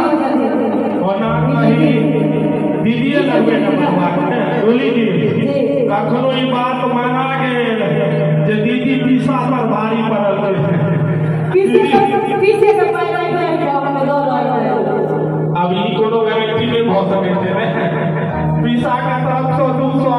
ओना कही दीदीए लगबै ने बरुआ बोली जी, कखनो ई बात माना गेल जे दीदी पीसा पर भारी पड़ल छै। अब ई कोनो गारंटी नहि भऽ सकै छै ने। पीसा के तरफ से 200,